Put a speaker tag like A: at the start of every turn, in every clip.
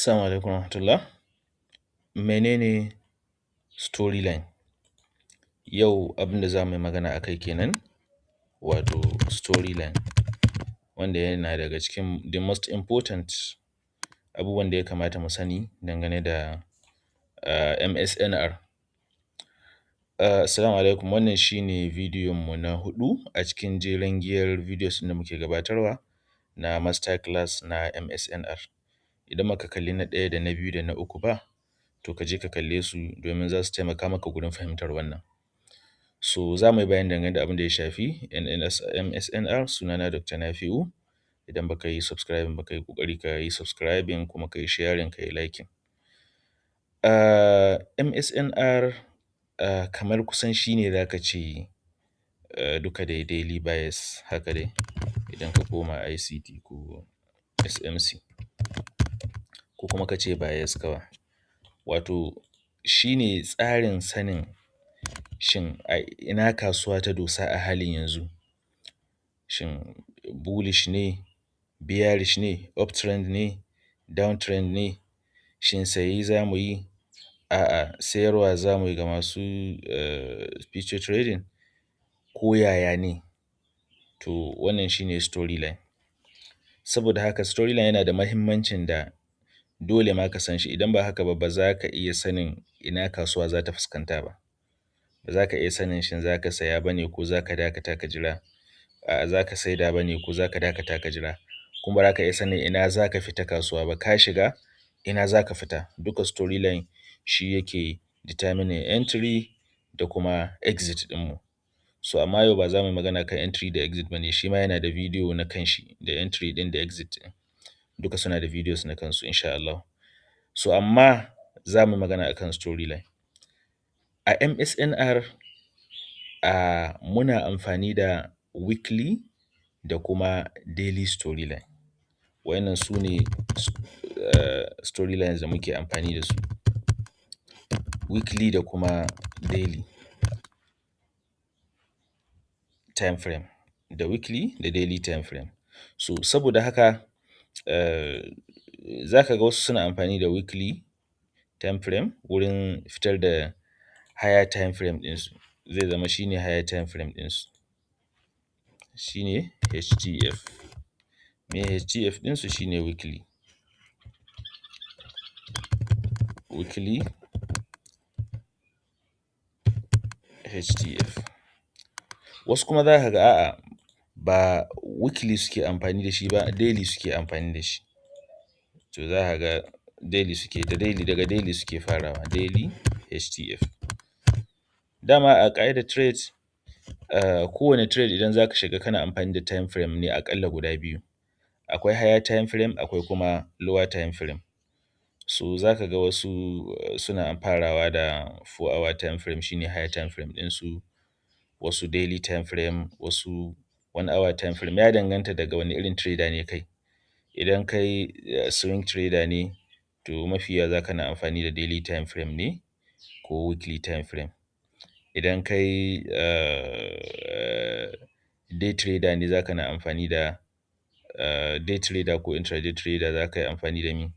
A: Assalamu alaikum warahmatullah. Mene ne story line? Yau abin da za mu yi magana akai kenan, wato story line, wanda yana daga cikin the most important abubuwan da ya kamata mu sani dangane da MSNR. Assalamu alaikum, wannan shi ne bidiyonmu na huɗu a cikin jeren giyar videos ɗin da muke gabatarwa na master class na MSNR. Idan baka kalli na ɗaya da na biyu da na uku ba, to ka je ka kalle su domin za su taimaka maka gurin fahimtar wannan. So za mu yi bayani dangane da abin da ya shafi MSNR. Sunana Dr. Nafi'u, idan baka yi subscribing ba, ka yi ƙoƙari ka yi subscribing, kuma ka yi sharing, ka yi liking. MSNR kamar kusan shi ne za ka ce duka dai daily bias haka dai, idan ka koma ICT ko SMC ko kuma ka ce bias kawai. Wato shi ne tsarin sanin shin a ina kasuwa ta dosa a halin yanzu, shin bullish ne, bearish ne, up trend ne, down trend ne, shin saye za mu yi, a'a sayarwa za mu yi ga masu future trading, ko yaya ne? To wannan shi ne story line. Saboda haka story line yana da mahimmancin da dole ma ka san shi, idan ba haka ba, ba za ka iya sanin ina kasuwa za ta fuskanta ba. Ba za ka iya sanin shin za ka saya ba ne ko za ka dakata ka jira, a'a za ka saida ba ne ko za ka dakata ka jira, kuma ba za ka iya sanin ina za ka fita kasuwa ba, ka shiga ina za ka fita, duka story line shi yake determining entry da kuma exit ɗinmu. So amma yau ba za mu yi magana kan entry da exit ba ne, shi ma yana da bidiyo na kanshi, da entry ɗin da exit ɗin, duka suna da videos na kansu insha Allahu. So amma za mu yi magana akan story line. A MSNR muna amfani da weekly da kuma daily story line. Waɗannan su ne story lines da muke amfani da su, weekly da kuma daily time frame, da weekly da daily time frame. So saboda haka za ka ga wasu suna amfani da weekly time frame wurin fitar da higher time frame ɗinsu, zai zama shi ne higher time frame ɗinsu, shi ne HTF. Meye HTF ɗinsu? Shi ne weekly, weekly HTF. Wasu kuma za ka ga a'a, ba weekly suke amfani da shi ba, daily suke amfani da shi. To za ka ga daily suke da daily, daga daily suke farawa, daily HTF. Dama a ƙa'idar trade, kowane trade idan za ka shiga, kana amfani da time frame ne aƙalla guda biyu. Akwai higher time frame, akwai kuma lower time frame. So za ka ga wasu suna farawa da 4 hour time frame, shi ne higher time frame ɗinsu, wasu daily time frame, wasu 1 hour time frame, ya danganta daga wane irin trader ne kai. Idan kai swing trader ne, to mafi yawa za kana amfani da daily time frame ne ko weekly time frame. Idan kai day trader ne, za kana amfani da day trader ko intraday trader, za ka yi amfani da me?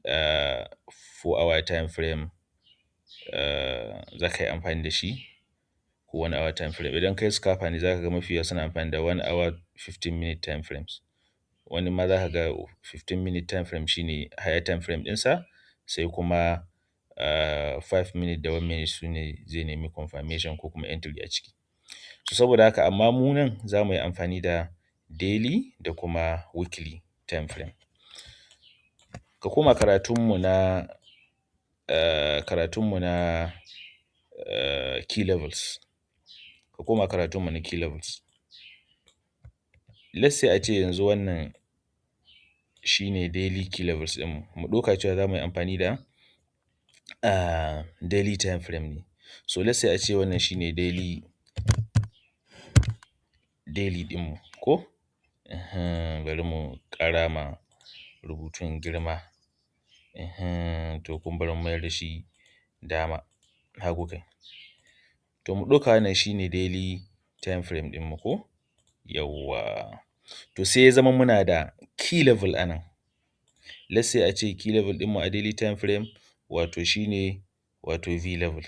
A: 4 hour time frame za ka yi amfani da shi ko 1 hour time frame. Idan kai scalper ne, za ka ga mafi yawa suna amfani da 1 hour 15 minute time frames. Wani ma za ka ga 15 minute time frame shi ne higher time frame ɗinsa, sai kuma 5 minute da 1 minute su ne zai nemi confirmation ko kuma entry a ciki. To saboda haka, amma mu nan za mu yi amfani da daily da kuma weekly time frame. Ka koma karatunmu na key levels, ka koma karatunmu na key levels. Let's say a ce yanzu wannan shi ne daily key levels ɗinmu, mu ɗauka cewa za mu yi amfani da daily time frame ne. So let's say a ce wannan shi ne daily ɗinmu ko? Bari mu ƙara ma rubutun girma, to kuma bari mu mayar da shi dama, hagu kai. To mu ɗauka wannan shi ne daily time frame ɗinmu ko? Yawwa! To sai ya zama muna da key level a nan. Let's say a ce key level ɗinmu a daily time frame wato shi ne wato V level.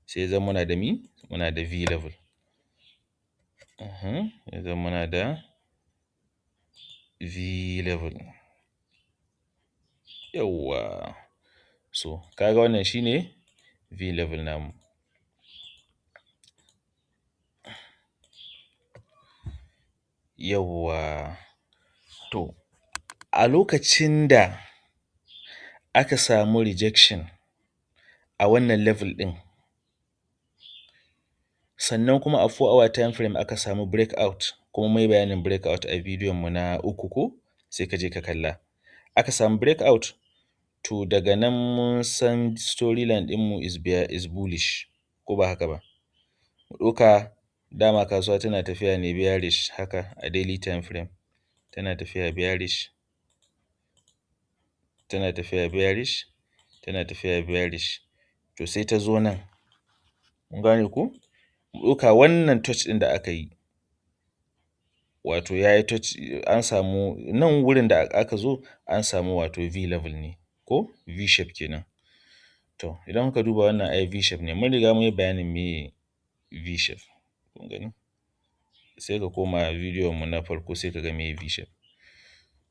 A: Sai ya zama muna da me? Muna da V level. Ya zama muna da V level. Yawwa, so ka ga wannan shi ne V level namu. Yawwa, to a lokacin da aka samu rejection a wannan level ɗin, sannan kuma a 4 hour time frame aka samu break out, kuma mun yi bayanin break out a bidiyon mu na uku ko, sai ka je ka kalla. Aka samu break out, to daga nan mun san story line ɗinmu is bullish, ko ba haka ba? Mu ɗauka dama kasuwa tana tafiya ne bearish haka a daily time frame, tana tafiya bearish, tana tafiya bearish, tana tafiya bearish, to sai ta zo nan, kun gane ko? Mu ɗauka wannan touch ɗin da aka yi, wato ya yi touch, an samu nan wurin da aka zo an samu wato V level ne ko V shape kenan. To idan kuka duba wannan ai V shape ne, mun riga mun yi bayanin meye V shape, kun gani, sai ka koma bidiyon mu na farko sai ka ga meye V shape.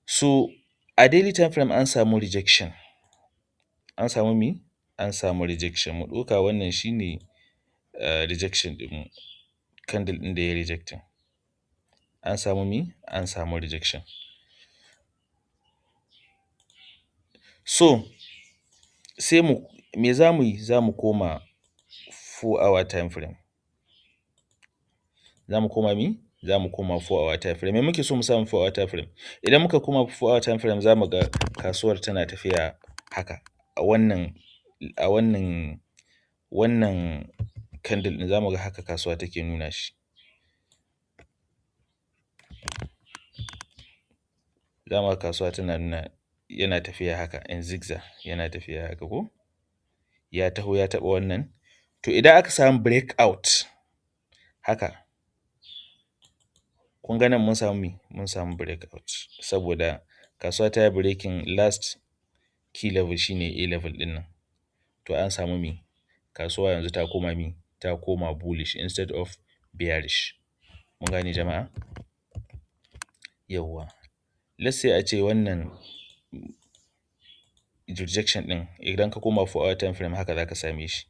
A: So a daily time frame an samu rejection, an samu me? An samu rejection. Mu ɗauka wannan shi ne rejection ɗinmu, candle ɗin da ya yi rejecting. An samu me? An samu rejection. So sai mu me za mu yi? Za mu koma 4 hour time frame. Za mu koma me? Za mu koma 4 hour time frame. Me muke so mu samu 4 hour time frame? Idan muka koma 4 hour time frame, za mu ga kasuwar tana tafiya haka a wannan candle ɗin, za mu ga haka kasuwa take nuna shi. Za mu ga kasuwa tana nuna yana tafiya haka in zigzag, yana tafiya haka ko? Ya taho ya taɓa wannan. To idan aka samu break out haka, kun ga nan mun samu me? Mun samu break out, saboda kasuwa ta yi breaking last key level, shi ne A level ɗin nan. To an samu me? Kasuwa yanzu ta koma me? Ta koma bullish instead of bearish. Mun gane, jama'a? Yawwa. Let's say a ce wannan rejection ɗin, idan ka koma 4 hour time frame haka za ka same shi.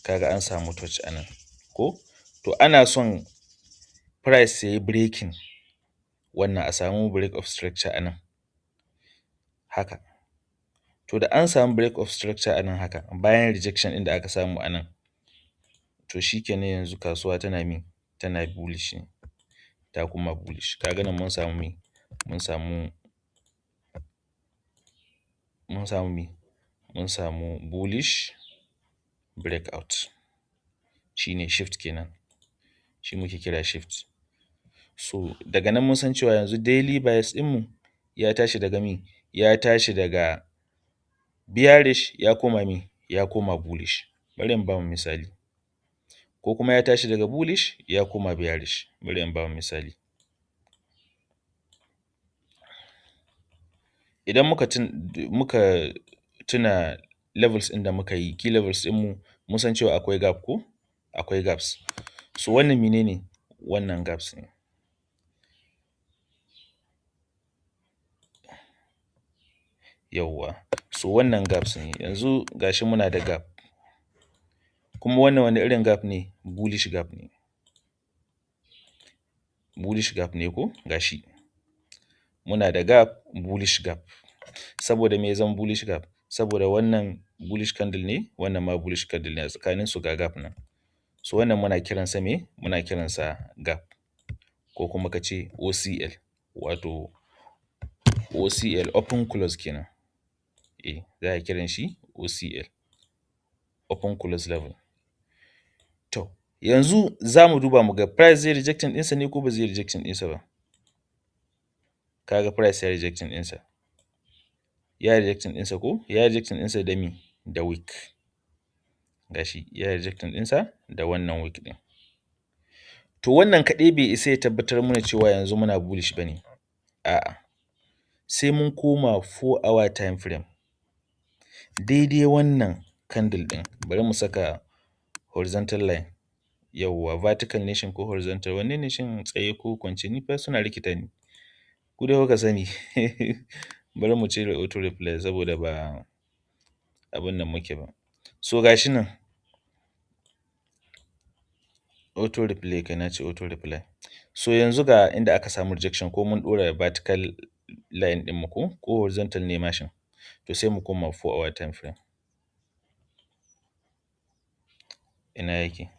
A: Ka ga an samu touch a nan ko? To ana son price ya yi breaking wannan, a samu break of structure a nan haka. To da an samu break of structure a nan haka bayan rejection ɗin da aka samu a nan, to shi kenan, yanzu kasuwa tana me? Tana bullish ne, ta koma bullish. Ka ga nan mun samu me? Mun samu me? Mun samu bullish breakout, shi ne shift kenan, shi muke kira shift. So daga nan mun san cewa yanzu daily bias ɗinmu ya tashi daga me? Ya tashi daga bearish ya koma me? Ya koma bullish. Bari in bamu misali, ko kuma ya tashi daga bullish ya koma bearish. Bari in bamu misali. Idan muka tuna levels ɗin da muka yi, key levels ɗinmu, mun san cewa akwai gap ko? Akwai gaps. So wannan mene ne? Wannan gaps ne. Yawwa, so wannan gaps ne. Yanzu ga shi muna da gap. Kuma wannan wane irin gap ne? Bullish gap ne. Bullish gap ne ko? Ga shi. Muna da gap, bullish gap. Saboda me ya zama bullish gap? Saboda wannan bullish candle ne, wannan ma bullish candle ne, a tsakaninsu ga gap nan. So wannan muna kiransa me? Muna kiransa gap, ko kuma ka ce OCL, wato OCL, open close kenan. Za a kiran shi OCL, open close level. To yanzu za mu duba mu ga price zai rejecting ɗinsa ne ko ba zai rejecting ɗinsa ba. Ka ga price ya rejecting ɗinsa. Ya rejecting ɗinsa ko? Ya rejecting ɗinsa da me? Da wick. Ga shi ya rejecting ɗinsa da wannan wick ɗin. To wannan kaɗai bai isa ya tabbatar mana cewa yanzu muna bullish ba ne, a'a. Sai mun koma 4 hour time frame, daidai wannan candle ɗin, bari mu saka horizontal line, yawwa, vertical ne shin ko horizontal, wanne ne shin, tsaye ko kwance? Ni fa suna rikita ni, ku dai kuka sani. Bari mu cire auto replay saboda ba abin nan muke ba. So ga shi nan auto replay kai, na ce auto reply. So yanzu ga inda aka samu rejection ko mun ɗora vertical line ɗinmu ko horizontal ne ma shin? To sai mu koma 4 hour time frame. Ina yake?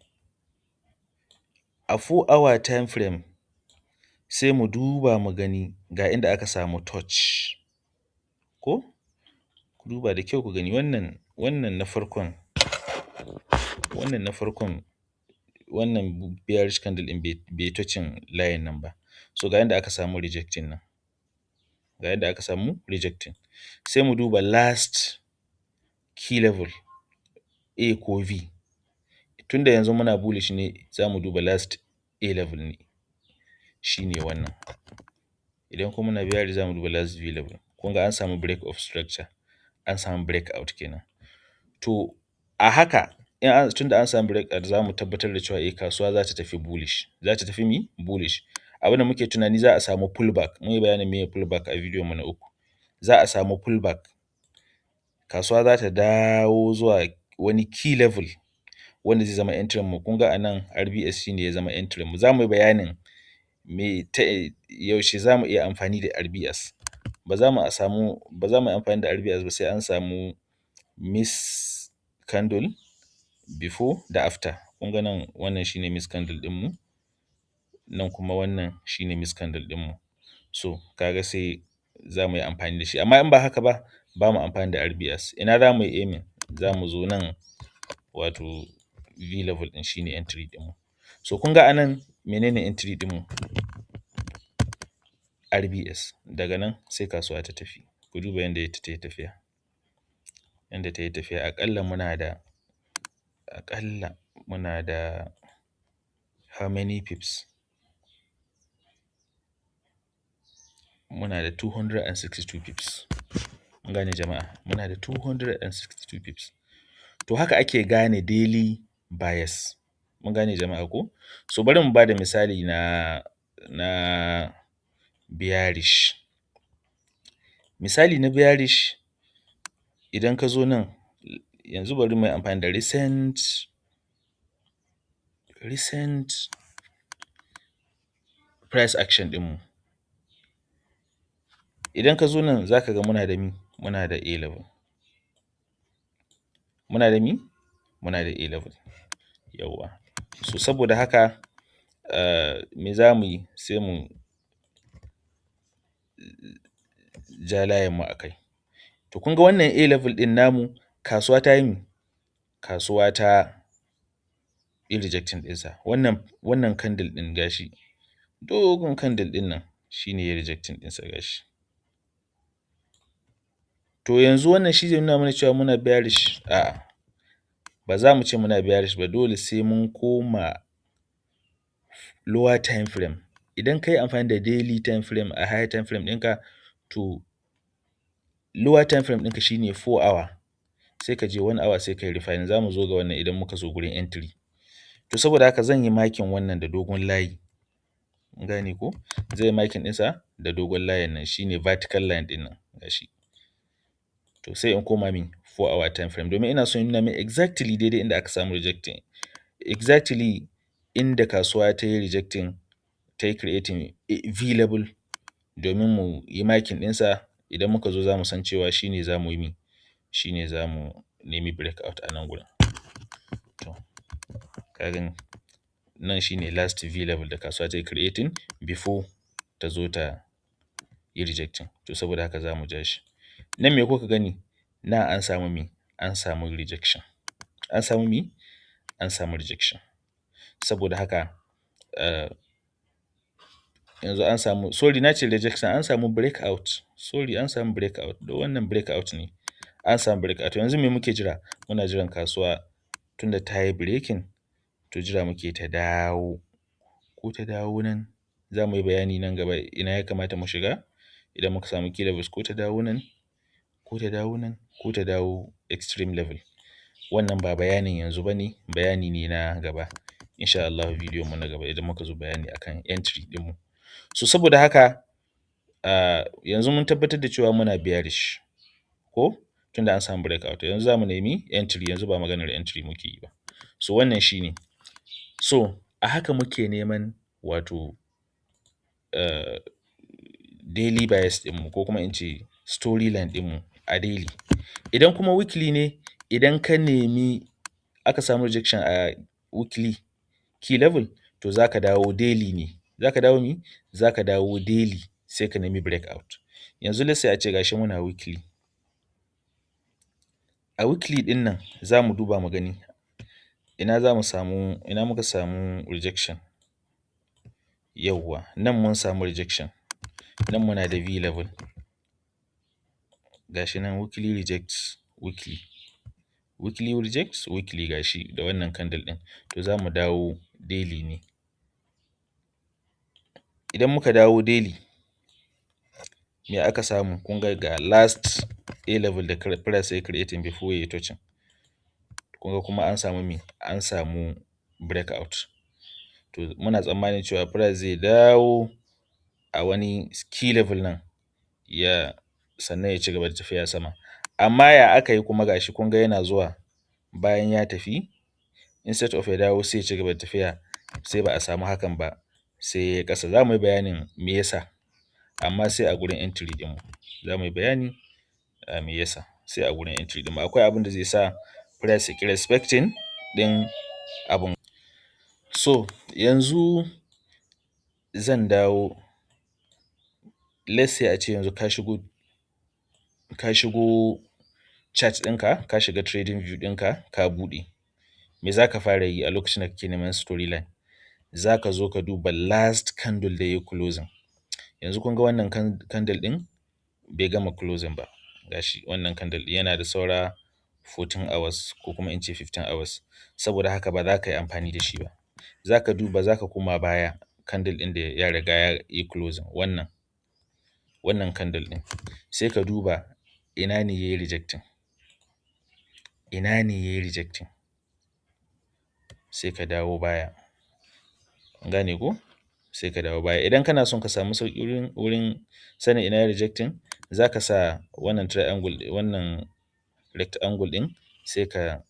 A: A 4 hour time frame sai mu duba mu gani ga inda aka samu touch ko? Ku duba da kyau ku gani wannan na farkon, wannan na farkon, wannan bearish candle ɗin bai touching layin nan ba. So ga inda aka samu rejecting nan, ga inda aka samu rejecting. Sai mu duba last key level, A ko V. Tunda yanzu muna bullish ne, za mu duba last A level ne, shi ne wannan. Idan kuma muna bearish, za mu duba last V level. Kun ga an samu break of structure, an samu break out kenan. To a haka tunda an samu break out, za mu tabbatar da cewa eh, kasuwa za ta tafi bullish, za ta tafi mi? Bullish. Abin da muke tunani, za a samu pullback. Mun yi bayanin meye pullback a bidiyon mu na uku. Za a samu pullback, kasuwa za ta dawo zuwa wani key level wanda zai zama entry mu. Kun ga a nan RBS shi ne ya zama entry mu. Za mu yi bayanin me ta yaushe za mu iya amfani da RBS. Ba za mu yi amfani da RBS ba sai an samu miss candle before da after. Kun ga nan, wannan shi ne miss candle ɗinmu, nan kuma wannan shi ne miss candle ɗinmu. So ka ga sai za mu yi amfani da shi, amma in ba haka ba, ba mu amfani da RBS. Ina za mu yi aiming? Za mu zo nan, wato V level ɗin, shi ne entry ɗinmu. So kun ga a nan mene ne entry ɗinmu? RBS. Daga nan sai kasuwa ta tafi. Ku duba yanda ta yi tafiya, yanda ta yi tafiya, aƙalla muna da how many pips? Muna da 262 pips. Mun gane jama'a? Muna da 262 pips. To haka ake gane daily bias. Mun gane jama'a ko? So bari mu ba da misali na bearish. Misali na bearish, idan ka zo nan yanzu, bari mu yi amfani da recent price action ɗinmu. Idan ka zo nan, za ka ga muna da me? Muna da A level. Muna da me? Muna da A level. Yawwa. So saboda haka me za mu yi? Sai mu ja layinmu a kai. To kun ga wannan A level ɗin namu, kasuwa ta yi me? Kasuwa ta yi rejecting ɗinsa. Wannan candle ɗin, ga shi dogon candle ɗin nan, shi ne ya yi rejecting ɗinsa, ga shi. To yanzu wannan shi zai nuna mana cewa muna bearish? A'a, ba za mu ce muna bearish ba, dole sai mun koma lower time frame. Idan ka yi amfani da daily time frame a higher time frame ɗinka, to lower time frame ɗinka shi ne 4 hour, sai ka je 1 hour sai ka yi refining. Za mu zo ga wannan idan muka zo gurin entry. To saboda haka zan yi marking wannan da dogon layi. Kun gane ko? Zan yi marking ɗinsa da dogon layin nan, shi ne vertical line ɗin nan, ga shi. To sai in koma me? 4 hour time frame, domin ina so in nuna mai exactly daidai inda aka samu rejecting, exactly inda kasuwa ta yi rejecting, ta yi creating V level, domin mu yi marking ɗinsa. Idan muka zo, za mu san cewa shi ne za mu yi me? Shi ne za mu nemi break out a nan gurin. To ka gani, nan shi ne last V level da kasuwa ta yi creating before ta zo ta yi rejecting. To saboda haka za mu ja shi. Nan me kuka gani? Nan an samu me? An samu rejection. An samu me? An samu rejection. Saboda haka yanzu an samu, sorry, na ce rejection, an samu break out, sorry, an samu break out. Duk wannan break out ne. An samu break out. Yanzu me muke jira? Muna jiran kasuwa, tunda ta yi breaking, to jira muke ta dawo, ko ta dawo nan. Za mu yi bayani nan gaba ina ya kamata mu shiga. Idan muka samu key levels, ko ta dawo nan, ko ta dawo nan, ko ta dawo extreme level. Wannan ba bayanin yanzu ba ne, bayani ne na gaba insha Allahu, bidiyon mu na gaba idan muka zo bayani akan entry ɗinmu. So saboda haka yanzu mun tabbatar da cewa muna bearish ko, tunda an samu breakout. Yanzu za mu nemi entry, yanzu ba maganar entry muke yi ba. So wannan shi ne. So a haka muke neman wato daily bias ɗinmu, ko kuma in ce storyline ɗinmu a daily. Idan kuma weekly ne, idan ka nemi aka samu rejection a weekly key level, to za ka dawo daily ne. Za ka dawo me? Za ka dawo daily, sai ka nemi breakout. Yanzu let's say a ce ga shi muna weekly. A weekly ɗin nan za mu duba mu gani ina za mu samu, ina muka samu rejection. Yawwa, nan mun samu rejection, nan muna da V level. Ga shi nan weekly reject weekly, weekly reject weekly, ga shi da wannan candle ɗin. To za mu dawo daily ne. Idan muka dawo daily, me aka samu? Kun ga, ga last A level da price yayi creating before yayi touching. Kun ga kuma an samu me? An samu breakout. To muna tsammanin cewa price zai dawo a wani key level nan ya sannan ya cigaba da tafiya sama. Amma ya aka yi kuma ga shi kun ga yana zuwa bayan ya tafi, instead of ya dawo sai ya cigaba da tafiya, sai ba a samu hakan ba, sai yayi ƙasa. Za mu yi bayanin me yasa, amma sai a gurin entry ɗinmu. Za mu yi bayani me yasa sai a gurin entry ɗinmu. Akwai abin da zai sa price ya ƙi respecting ɗin abun. So yanzu zan dawo, let's say a ce yanzu ka shigo chart ɗinka, ka shiga trading view ɗinka ka buɗe. Me za ka fara yi a lokacin da kake neman storyline? Za ka zo ka duba last candle da yayi closing. Yanzu kun ga wannan candle ɗin bai gama closing ba, ga shi wannan candle ɗin yana da saura 14 hours, ko kuma in ce 15 hours, saboda haka ba za ka yi amfani da shi ba. Za ka duba, za ka koma baya, candle ɗin da ya riga ya yi closing, wannan candle ɗin, sai ka duba ina ne yayi rejecting, ina ne yayi rejecting, sai ka dawo baya. Kun gane ko? Sai ka dawo baya. Idan kana son ka samu sauƙi wurin sanin ina yayi rejecting, za ka sa wannan triangle, wannan rectangle ɗin, sai ka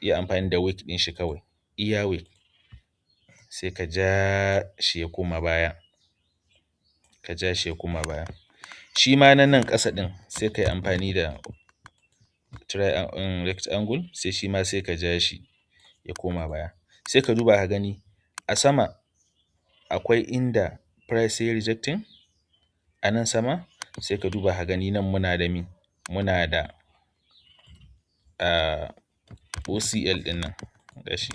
A: yi amfani da wick ɗin shi kawai, iya wick, sai ka ja shi ya koma baya, ka ja shi ya koma baya. Shi ma na nan ƙasa ɗin, sai ka yi amfani da rectangle, sai shi ma sai ka ja shi ya koma baya. Sai ka duba ka gani a sama akwai inda price yayi rejecting a nan sama. Sai ka duba ka gani, nan muna da me? Muna da OCL ɗin nan, ga shi.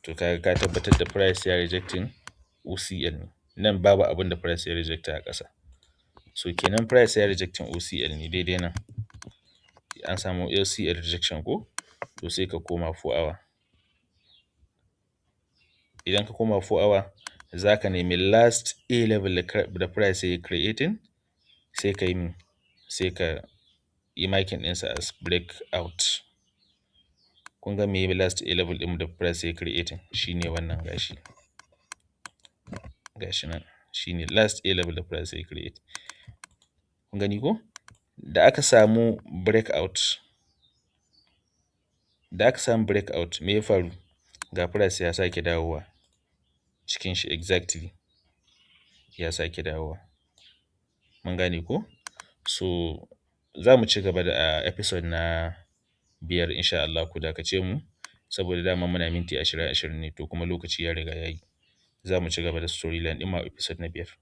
A: To ka ga ka tabbatar da price ya rejecting OCL. Nan babu abin da price ya rejecting a ƙasa. So kenan price ya rejecting OCL ne daidai nan. An samu OCL rejection ko? To sai ka koma 4 hour. Idan ka koma 4 hour, za ka nemi last A level da price ya yi creating, sai ka yi me? Sai ka yi marking ɗinsa as break out. Kun ga meye last A level ɗinmu da price ya yi creating? Shi ne wannan, ga shi. Ga shi nan shi ne last A level da price ya yi creating. Kun gani ko? Da aka samu break out, da aka samu break out, me ya faru? Ga price ya sake dawowa cikin shi exactly, ya sake dawowa. Mun gane ko? So za mu ci gaba da episode na 5 insha Allah. Ku dakace mu, saboda dama muna minti 20 20 ne, to kuma lokaci ya riga ya yi. Za mu ci gaba da storyline ɗin mu a episode na 5.